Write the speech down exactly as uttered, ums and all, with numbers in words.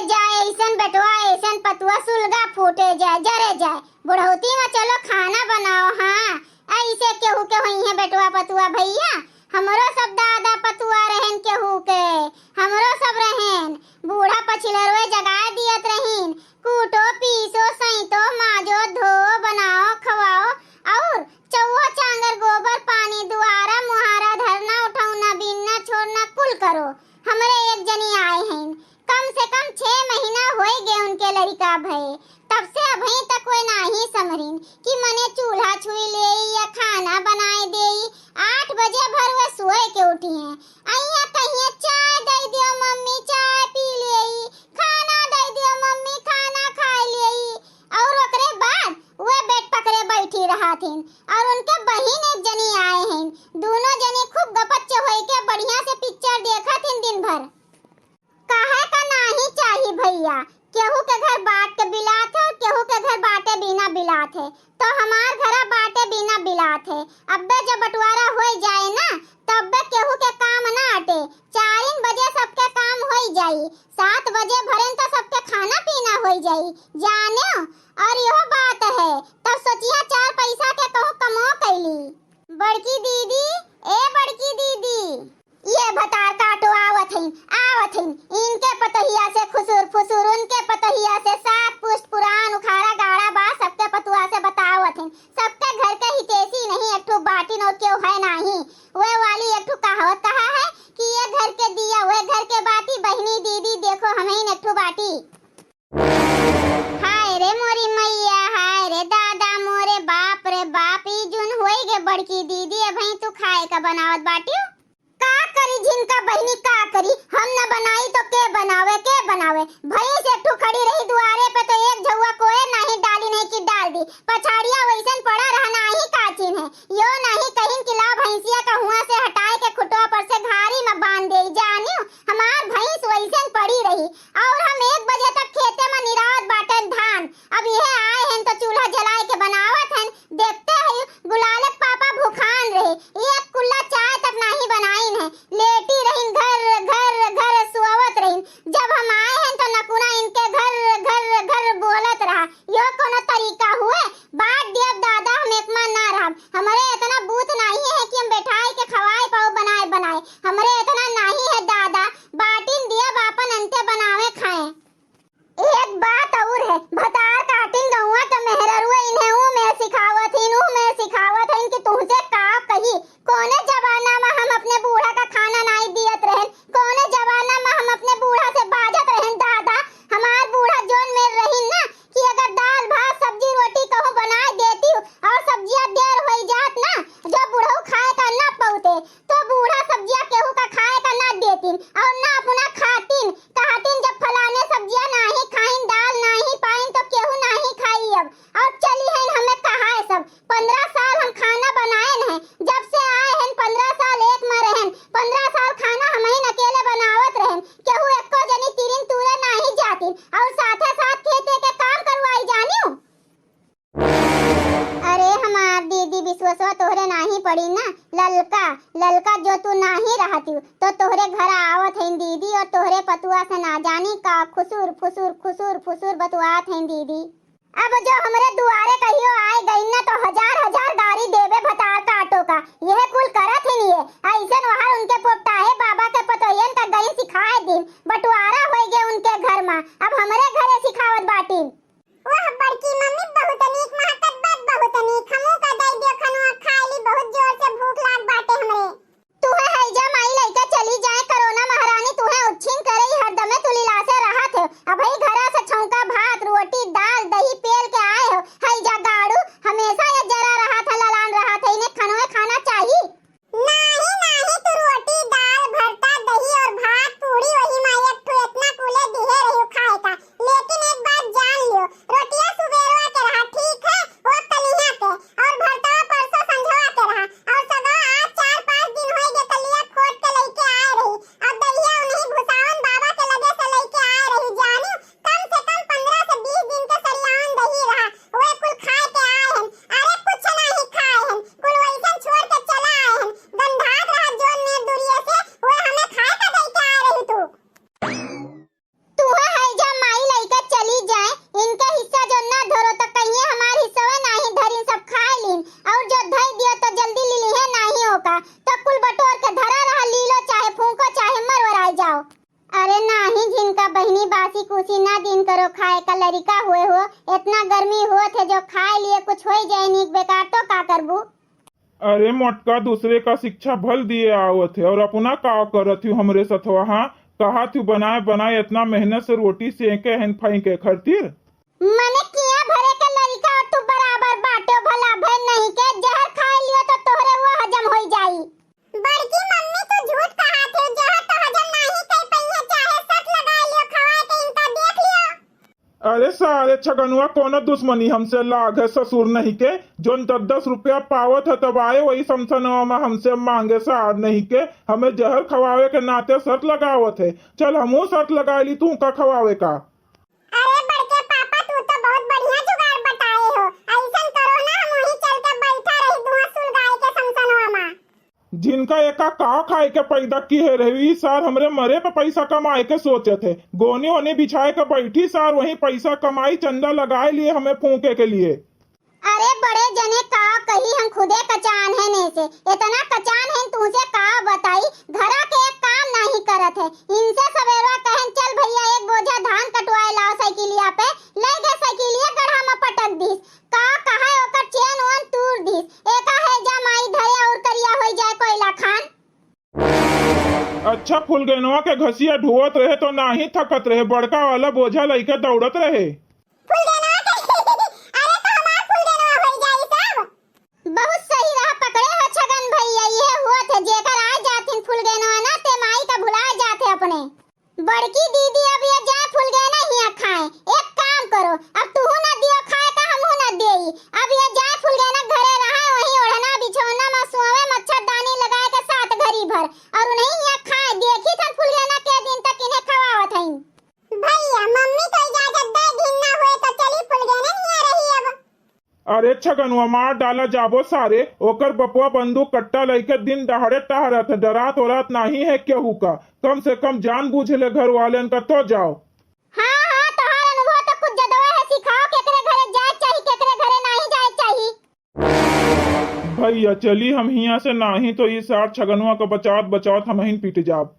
जाए ऐसन बेटवा, ऐसन पतुआ, सुलगा फूटे जाए, जरे जाए। बुढ़ौती में चलो खाना बनाओ, हाँ, ऐसे केहू के होइहैं बेटवा पतुआ भइया। हमरो सब दादा पतुआ रहेन केहू के, हमरो सब रहेन। बूढ़ा पछिलरुए जगाए दियत रहीन, कूटो, पीसो, सैंतो, माजो, धो, बनाओ, खवाओ, और चौवा चांगर, गोबर पानी, दुआरा मुहारा, धरना उठौना, बीनना छोड़ना कुल करो। हमरे एक जनी आए हैं, कम से कम छह महीना होए गए उनके लड़िका भए, तब से अभी तक वे नाही संभरिन कि मने चूल्हा छुई लेई या खाना बनाए देई। आठ बजे भर वे सोए के उठी हैं, अइया कहिए, "चाय दे दियो मम्मी, चाय पी लेई, खाना दे दियो मम्मी, खाना खाए लेई।" और ओकरे बाद वे बेड पकड़े बैठी रहत हिन। और उनके बहिन एक जनी आए हैं, दोनों जनी खूब गपच्च होई के बढ़िया से पिक्चर देखत हिन दिन भर। काहे का नाही चाही भइया, केहू के घर बाटे बिलात है और केहू के घर बाटे बिना बिलात है, तो हमार घरा बाटे बिना बिलात है। अब्बे जब बंटवारा होई जाए ना, तब्बे केहू के काम ना अटे। चारिन बजे सबके काम होई जाई, सात बजे भरेन तो सबके खाना पीना होई जाई, जानेउ। और यहो बात है, तब सोचिया चार पैसा के कहूँ कमो कैली। बड़की दीदी, ए बड़की दीदी, ये भतार काटो आवत हईन, आवत हईन। इनके पतोहिया से खुसुर फुसुर, उनके पतोहिया से सात पुश्त पुरान उखाड़ा गाड़ा बा, सबके पतुआ से बतावत हईन। सबके घर के हितैषी नहीं एक ठो बाटिन और केहू है नाही। वे वाली एक ठो कहावत कहा है कि ये घर के दिया, वे घर के बाती, बहिनी दीदी देखो हमहिन एक ठो बाटी। हाय रे मोरी मैया, हाय रे दादा, मोरे बाप रे बाप, ई जुन होई गे बड़की दीदी, अबहीं तू खाए का बनावत बाटिउ? का करी झिनका बहिनी, का करी, हम न बनाई तो के बनावे, के बनावे? भैंस एक ठो खड़ी रही दुआरे पे तो एक झउआ कोयर नाही डाली नहीं कि डाल दी, पछाड़िया वैसन पड़ा रहा नाही काचिन है, यो नाही कहिन कि ला भैंसिया का हुआ से हटाए के खुटवा पर से घारी में बांध दे, जानियो हमार भैंस वैसन पड़ी रही। और हम एक बजे तक खेते में निरावत बाटेन धान। अब यह आए हैं तो चूल्हा जलाए के बनावत हैं। देखते हैं गुलालक पापा भूखान रहे, एक कुल्ला चाय तक नाही बनाइन है। लेटी रहीन घर घर घर सुआवत रहीन। जब हम आए हैं तो नकुना इनके घर घर घर बोलत रहा। यो कोनो तरीका हुए? बाट दियब दादा, हम एकमा ना रहब। हमरे इतना बूत नाही है कि हम बैठाए के खवाए पाऊ बनाए बनाए। हमरे इतना नाही है दादा, बाटिन दियब आपन अंते बनावे खाए। एक बात और है, भतार काटिन गौवा के मेहररुए इन्हें ऊ में सिखावत हिन, ऊ में सिखावत हिन कि तुहसे का कही। कौने जमाना में हम अपने बूढ़ा का खाना नाई दियत रहन, कौने जमाना में हम अपने बूढ़ा से बाजत रहन, दादा, हमार बूढ़ा जोन में रहिन ना कि अगर दाल भात सब्जी रोटी कहूँ बनाए देती और सब्जिया देर होई जात ना, जो बुढ़ऊ खाए का ना पौते, तो बूढ़ा सब्जिया केहू का खाए का ना देतिन और ना अपना खातिन, कहतिन जब फलाने सब्जिया नाही खाइन, दाल नाही पाइन तो केहू नाही खाई अब। और चली हईन हमें कहाए सब। पन्द्रह साल हम खाना बनाएन हैं, जब से आए हैं पन्द्रह साल एक में रहन, पन्द्रह साल खाना हमहिन अकेले बनावत रहन, केहू एको जनी तिरिन तूरे नाही जातिन और साथे साथ खेते के काम करवाई जानियो। अरे हमार दीदी, बिसवसवा तोहरे नाही पड़ी ना, ललका, ललका जो तू नाही रहतिउ, तो तोहरे घर आवत हईन दीदी, और तोहरे पतुआ से ना जानी का खुसुर फुसुर, खुसुर फुसुर बतुआत हईन दीदी। अब जो हमरे दुआरे कहियो आए गईन ना, तो हजार हजार गारी देबे भतार काटो का। यह कुल करत हईन ये, अइसन वहार उनके पोपटाहे बाबा के पतोहियन का गईन सिखाए दिन, बंटवारा होई गे उनके घर मा, अब हमरे घरे सिखावत बाटिन। वाह बड़की मम्मी, बहुत नीक महकत बा, बहुत नीक। हमहू का दई दियो खनवा, खाए ली, बहुत जोर से भूख लाग बाटे हमरे। तुहे हैजा माई लइका चली जाए, कोरोना महारानी तुहे उच्छिन करे, ई हरदमे तू लिलासे रहत हो। अबही घरा से छौंका भात, रोटी, दाल, दही पेल के आए हो। हैजा गाड़ू, हमेशा ये जरा रहत है, ललान रहत है, इन्हें खनवे खाना चाही। नाही, नाही, तू रोटी, दाल, भरता, दही और भात, पूड़ी, वही मा एक ठो इतना इन्हीं बासी कुसी ना दिन करो खाए का लरिका हुए हो, इतना गर्मी होत है जो खाए लिए कुछ होई जाए नीक बेकार तो का करबू? अरे मोटका, दूसरे का शिक्षा भल दिए आवत है और अपना का करत हूँ हमरे सथवा? हाँ, कहा थू बनाए बनाए इतना मेहनत से रोटी सेके हन फाइके खरतीर। मने किया भरे के लरिका और तू बराबर बाटो, भला भय नहीं के जहर खाए लियो तो तोहरे वो हजम होई जाई। बड़की मम्मी तू झूठ कहा थे, जहर तो हजम नहीं कर पइहे, चाहे शर्त लगा लियो, खवाए के इनका देख लियो। अरे सारे छगनुआ, कोनो दुश्मनी हमसे लाग है ससुर नहीं के, जोन दस दस रुपया पावत है तब आए वही समसनवा में हमसे मांगे सार नहीं के, हमें जहर खवावे के नाते शर्त लगावत है। चल हमहू शर्त लगा ली तू का खवावे का। अरे बड़के पापा, तू तो बहुत बढ़िया जुगाड़ बताए हो, ऐसन करो ना, हम वहीं चल के बैठा रही धुआं सुलगाए के समसनवा में। जिनका एका का खाए के पैदा किहे रहे, ई सार हमरे मरे पे पैसा कमाए के सोचत है। गोनी ओनी बिछाए के बैठी सार, वहीं पैसा कमाई, चंदा लगाए लिए हमें फूंके के लिए। अरे बड़े जने का कही, हम खुदे कचान है ने से, इतना कचान है तुमसे का बताई, घरा के एक काम नहीं करत है। इनसे सवेरवा कहन चल भैया एक बोझा धान कटवाए लाओ साइकिलिया पे, ले गए साइकिलिया गढ़ा में पटक दीस। का कहे ओकर चेन ओन तूर दीस। एका है जा माई धरे और करिया होई जाए कोयला खान। अच्छा फुलगेनवा के घसिया ढोवत रहे तो नाही थकत रहे, बड़का वाला बोझा लइके दौड़त रहे। फुलगेनवा के, अरे तो हमार फुलगेनवा होई जाई सब। बहुत सही रहा पकड़े हो छगन भैया, ये हुआ थे जेकर आ जाथिन फुलगेनवा ना ते माई का भुला जाथे अपने। बड़की दीदी अब ये जाए फुलगेना हिया खाए। एक काम करो, अब तुहू ना दियो खाए का, हमहू ना देई। अब ये जाए फुलगेना घरे रहा, वहीं ओढ़ना बिछौना में सोवे, मच्छरदानी लगाए के साथ घड़ी भर, और उन्हीं हिया खाए। देखी थन फुलगेना के दिन तक इन्हें खवावत हईं। भैया मम्मी तो इजाजत दे दिन ना हुए तो चली फुलगेने हिया रही अब। अरे छगनुआ, मार डाला जाबो सारे, ओकर बपुआ बंदूक कट्टा लइके दिन दहाड़े टहरत है, डरात ओरात नाही है केहू का। कम से कम जान बूझ ले घर वालेन का तो जाओ। हाँ, हाँ, तोहार अनुभव तो कुछ ज्यादा है, सिखाओ केकरे घरे जाए चाही, केकरे घरे नाही जाए चाही। भैया चली हम हियां से, नाही तो ई सार छगनुआ का बचात बचात हमहिन पीट जाब।